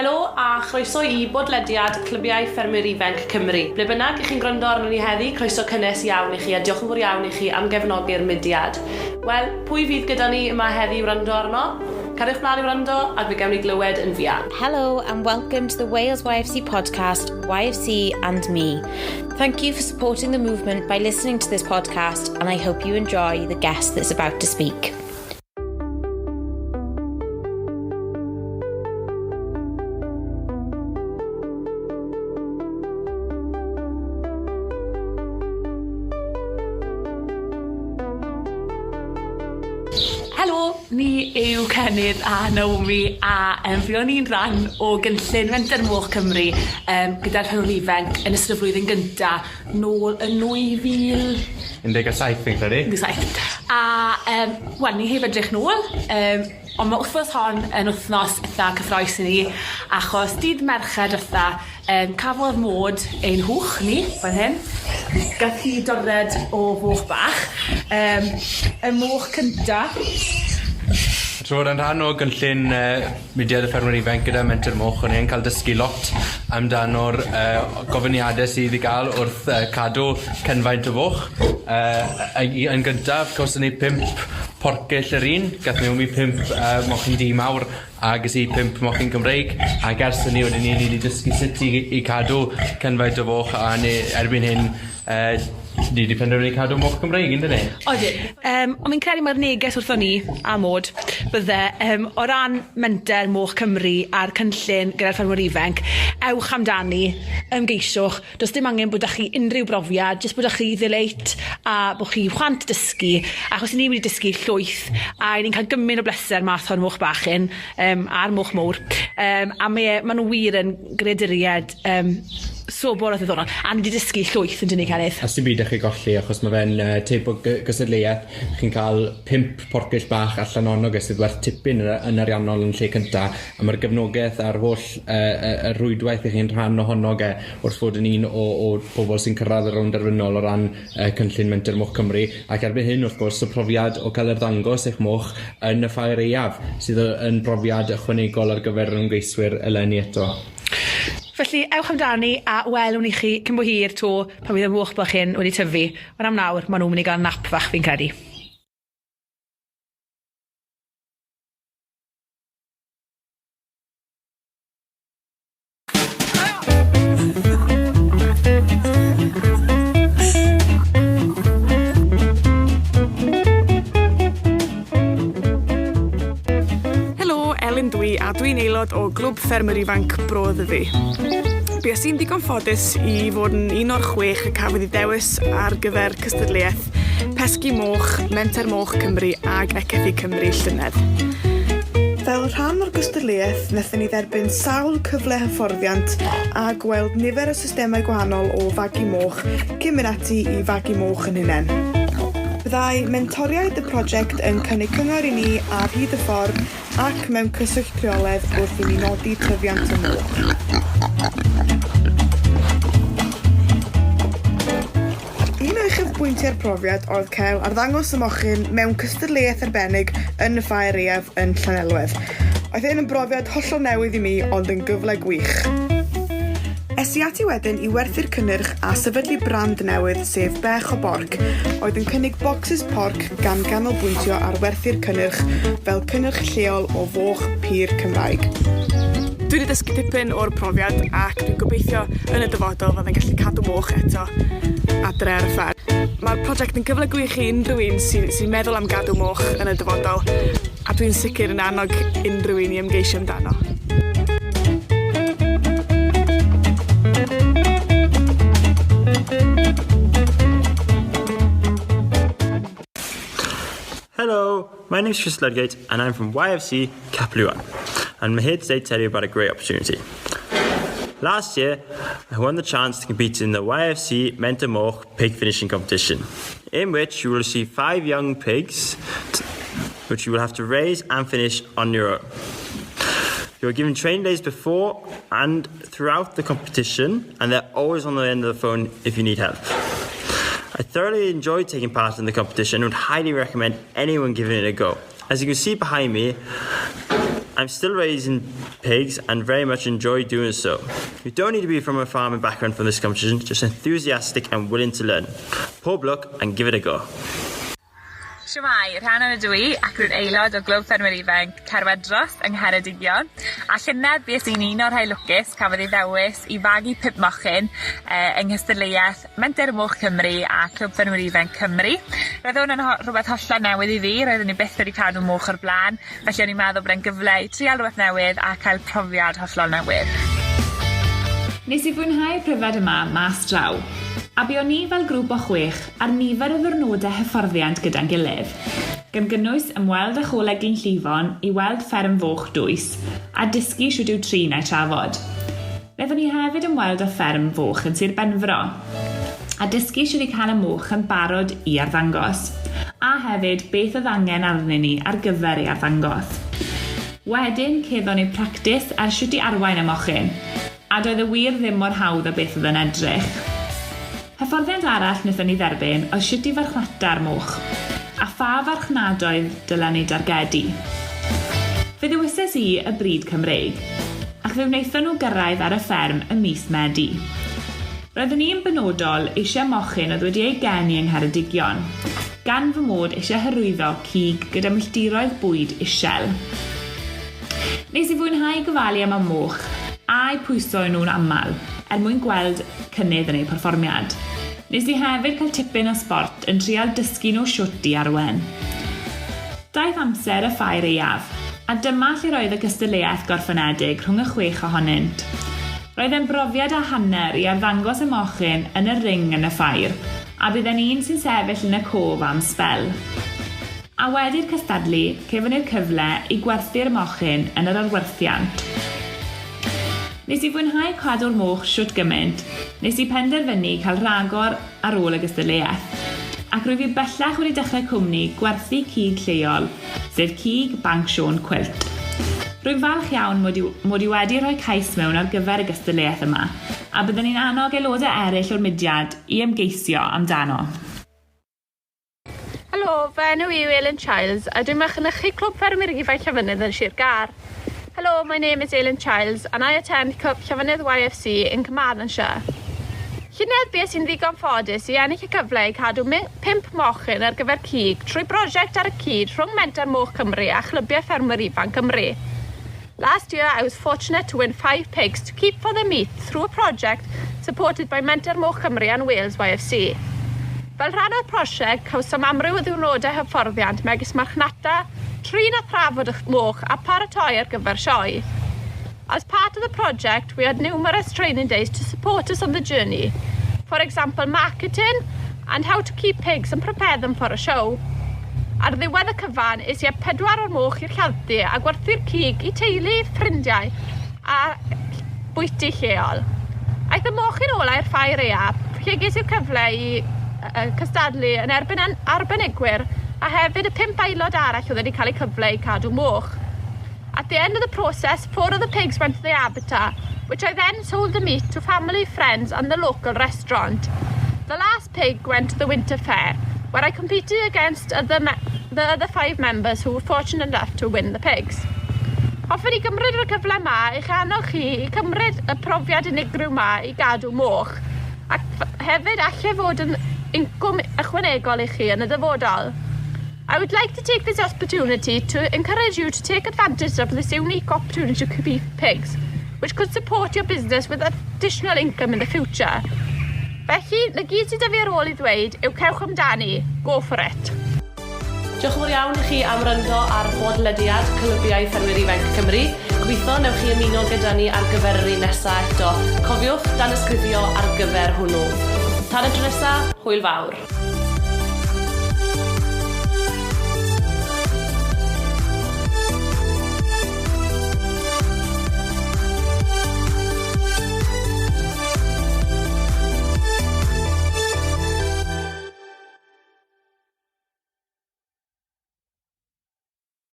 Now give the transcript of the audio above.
Helo a chroeso i bodlediad Clybiau Ffermwyr Ifanc Cymru. Ble bynnag i chi'n gwrando arnon ni heddi, croeso cynnes iawn i chi a diolch yn fawr iawn i chi am gefnogi'r mudiad. Wel, pwy fydd gyda ni yma heddi i wrando arno? Cariwch mlaen i wrando ac fe gewn ni glywed yn fuan. Hello and welcome to the Wales YFC podcast, YFC and Me. Thank you for supporting the movement by listening to this podcast and I hope you enjoy the guest that's about to speak. Helo, ni yw Cennydd a Naomi a um, fuon ni'n rhan o gynllun Menter Moch Cymru um, gyda'r rhywun ifanc yn ystod y flwyddyn gynta nôl yn 2000... 17 fi'n credu. 17. A yym wel ni heb edrych nôl yym ond ma' wthnos hon yn wthnos itha cyffrous i ni achos dydd Mercher dwetha yym cafodd Maud ein hwch ni fan hyn. Gath hi dorred o foch bach yym y moch cynta. Trwy fod yn rhan o gynllun yy Mudiad y Ffermwyr Ifainc gyda Menter Moch o'n i yn ca'l dysgu lot amdano'r yy gofyniade sydd i ga'l wrth yy cadw cynfaint o foch. Yy yy i yn gyntaf cawson ni pump porcyll yr un, gath Naomi pump yy mochyn du mawr a ges i pump mochyn Cymreig ac ers hynny wedyn 'ny ni 'di dysgu sut i i cadw cynfaint o foch a ni erbyn hyn yy ni 'di penderfynu cadw moch Cymreig yndyn ni? Odyn. Yym ond fi'n credu mai'r neges wrthon ni a Maud bydde yym o ran menter Moch Cymru a'r cynllun gyda'r ffermwyr ifanc, ewch amdani, ymgeisiwch, does dim angen bod 'da chi unrhyw brofiad, jyst bod 'da chi ddeleit a bo' chi chwant dysgu, achos 'yn ni wedi dysgu llwyth a 'yn ni'n cael gymaint o bleser mas o'r moch bach hyn yym a'r moch mowr yym a mae e ma' nw wir yn greaduried yym sobor o ddiddorol. A ni 'di dysgu llwyth yndyn ni Cerith? A sdim byd 'da chi golli achos ma' fe'n yy teip o gy- gystadleuaeth chi'n ca'l pump porcyll bach allan ono fe sydd werth tipyn yn yy yn ariannol yn lle cynta a ma'r gefnogeth a'r holl yy yy y rwydwaith 'ych chi'n rhan ohono ge wrth fod yn un o o bobol sy'n cyrradd y rownd derfynol o ran yy cynllun Menter Moch Cymru ac erbyn hyn wrth gwrs y profiad o ca'l arddangos eich moch yn y ffair aeaf sydd yy yn brofiad ychwanegol ar gyfer yr ymgeiswyr eleni eto. Felly, ewch amdani a welwn i chi cyn bo hir 'to pan fydd y moch bach hyn wedi tyfu. Ond am nawr, maen nhw'n mynd i gael nap fach fi'n credu. Helo, Elin dw i, a dwi'n aelod o Glwb Ffermwyr Ifanc Bro Ddyfi. Bues i'n ddigon ffodus i fod yn un o'r chwech y cafodd ei ddewis ar gyfer cystadleuaeth Pesgi Moch, Menter Moch Cymru ag Ecefi Cymru llynedd. Fel rhan o'r gystadleuaeth, wnaethon ni dderbyn sawl cyfle hyfforddiant a gweld nifer o systemau gwahanol o fagu moch cyn mynd ati i fagu moch yn hunain. Byddai mentoriaid y prosiect yn cynnig cyngor i ni ar hyd y ffordd ac mewn cyswllt rheolaidd wrth i ni nodi tyfiant y moch. Un o uchafbwyntiau'r profiad oedd cael arddangos y mochyn mewn cystadleuaeth arbennig yn y Ffair Aeaf yn Llanelwedd. Oedd hyn yn brofiad hollol newydd i mi ond yn gyfle gwych. Es i ati wedyn i werthu'r cynnyrch a sefydlu brand newydd sef Bech o Borc, oedd yn cynnig bocsys porc gan ganolbwyntio ar werthu'r cynnyrch fel cynnyrch lleol o foch pur Cymraeg. Dwi wedi dysgu dipyn o'r profiad ac dwi'n gobeithio yn y dyfodol fyddai'n gallu cadw moch eto adre ar y fferm. Mae'r prosiect yn gyfle gwych i unrhyw un sy'n sy meddwl am gadw moch yn y dyfodol a dwi'n sicr yn annog unrhyw un i ymgeisio amdano. Hello, my name is Chris Ludgate and I'm from YFC Capel And I'm here today to tell you about a great opportunity. Last year, I won the chance to compete in the YFC Menter Moch Pig Finishing Competition, in which you will receive five young pigs, which you will have to raise and finish on your own. You are given training days before and throughout the competition, and they're always on the end of the phone if you need help. I thoroughly enjoyed taking part in the competition and would highly recommend anyone giving it a go. As you can see behind me, I'm still raising pigs and very much enjoy doing so. You don't need to be from a farming background for this competition, just enthusiastic and willing to learn. Pob lwc and give it a go. Shwmae, Rhiannon ydw i ac rwy'n aelod o Glwb Ffermwyr Ifanc Caerwedros yng Ngheredigion. A llynedd bues i'n un o'r rhai lwcus cafodd ei ddewis i fagu pump mochyn yng nghystadleuaeth Menter Moch Cymru a Clwb Ffermwyr Ifanc Cymru. Roedd hwn yn rhywbeth hollol newydd i fi, roeddwn i byth wedi cadw moch o'r blaen, felly o'n i'n meddwl bod e'n gyfle i trial rhywbeth newydd a cael profiad hollol newydd. Nes i fwynhau'r pryfed yma mas draw, a buon ni fel grŵp o chwech ar nifer o ddiwrnodau hyfforddiant gyda'n gilydd, gan gynnwys ymweld â Choleg Glynllifon i weld fferm foch dwys a dysgu shwt i'w trin a'u trafod. Wnaethon ni hefyd ymweld â fferm foch yn Sir Benfro a dysgu shwt i cael y moch yn barod i arddangos, a hefyd beth oedd angen arnyn ni ar gyfer ei arddangos. Wedyn cefon ni practis ar shwt i arwain y mochyn, a doedd e wir ddim mor hawdd â beth oedd e'n edrych. Hyfforddiant arall wnaethon ni dderbyn oedd shwt i farchnata'r moch, a pha farchnadoedd dylen ni dargedu. Fe ddewises i y brid Cymreig, ac fe wnaethon nhw gyrraedd ar y fferm ym mis Medi. Roeddwn i'n benodol eisiau mochyn oedd wedi ei geni yng Ngheredigion, gan fy mod eisiau hyrwyddo cig gyda milltiroedd bwyd isel. Nes i fwynhau gofalu am y moch, a'u pwyso nhw'n aml, er mwyn gweld cynnydd yn eu perfformiad. Nes i hefyd cael tipyn o sbort yn trial dysgu nhw shwt i arwen. Daeth amser y ffair aeaf, a dyma lle roedd y gystadleuaeth gorffenedig rhwng y chwech ohonynt. Roedd e'n brofiad a hanner i arddangos y mochyn yn y ring yn y ffair, a bydd e'n un sy'n sefyll yn y cof am sbel. A wedi'r cystadlu, cefon ni'r cyfle i gwerthu'r mochyn yn yr arwerthiant. Nes i fwynhau cadw'r moch shwt gymaint, nes i penderfynu cael rhagor ar ôl y gystadleuaeth. Ac rwyf i bellach wedi dechrau cwmni gwerthu cig lleol, sef Cig Banc Siôn Cwilt. Rwy'n falch iawn mod i, mod i wedi rhoi cais mewn ar gyfer y gystadleuaeth yma, a byddwn i'n annog aelodau eraill o'r mudiad i ymgeisio amdano. Helo, fy enw i yw Elin Childs a dwi'n mynychu Clwb Ffermwyr Ifanc Llanfynydd yn Sir Gâr. Hello, my name is Elin Childs and I attend Clwb Llanfynydd YFC in Carmarthenshire. Llynedd bues i'n ddigon ffodus i ennill y cyfle i cadw pump mochyn ar gyfer cig trwy brosiect ar y cyd rhwng Menter Moch Cymru a Chlybiau Ffermwyr Ifanc Cymru. Last year I was fortunate to win five pigs to keep for their meat through a project supported by Menter Moch Cymru and Wales YFC. Fel rhan o'r prosiect, cawsom amryw o ddiwrnodau hyfforddiant megis marchnata, trin a thrafod y moch a paratoi ar gyfer sioe. As part of the project, we had numerous training days to support us on the journey. For example, marketing and how to keep pigs and prepare them for a show. Ar ddiwedd y cyfan, es i â pedwar o'r moch i'r lladd-dy a gwerthu'r cig i teulu, ffrindiau a bwyty lleol. Aeth y moch yn ôl i'r ffair aeaf, lle ges i'r cyfle i cystadlu yn erbyn arbenigwyr a hefyd y pump aelod arall oedd wedi cael eu cyfle i cadw moch. At the end of the process, four of the pigs went to the abattoir, which I then sold the meat to family, friends and the local restaurant. The last pig went to the winter fair, where I competed against the other five members who were fortunate enough to win the pigs. Hoffwn i gymryd y cyfle yma i'ch annog chi i cymryd y profiad unigryw yma i gadw moch, ac hefyd allai fod yn incwm ychwanegol i chi yn y dyfodol. I would like to take this opportunity to encourage you to take advantage of this unique opportunity to keep pigs, which could support your business with additional income in the future. Felly, na gyd sydd 'da fi ar ôl i ddweud yw cewch amdani. Go for it! Diolch yn fawr iawn i chi am wrando ar bodlediad Clybiau Ffermwyr Ifanc Cymru. Gobeithio newch chi ymuno gyda ni ar gyfer yr un nesaf eto. Cofiwch danysgrifio ar gyfer hwnnw. Tan y tro nesaf, hwyl fawr.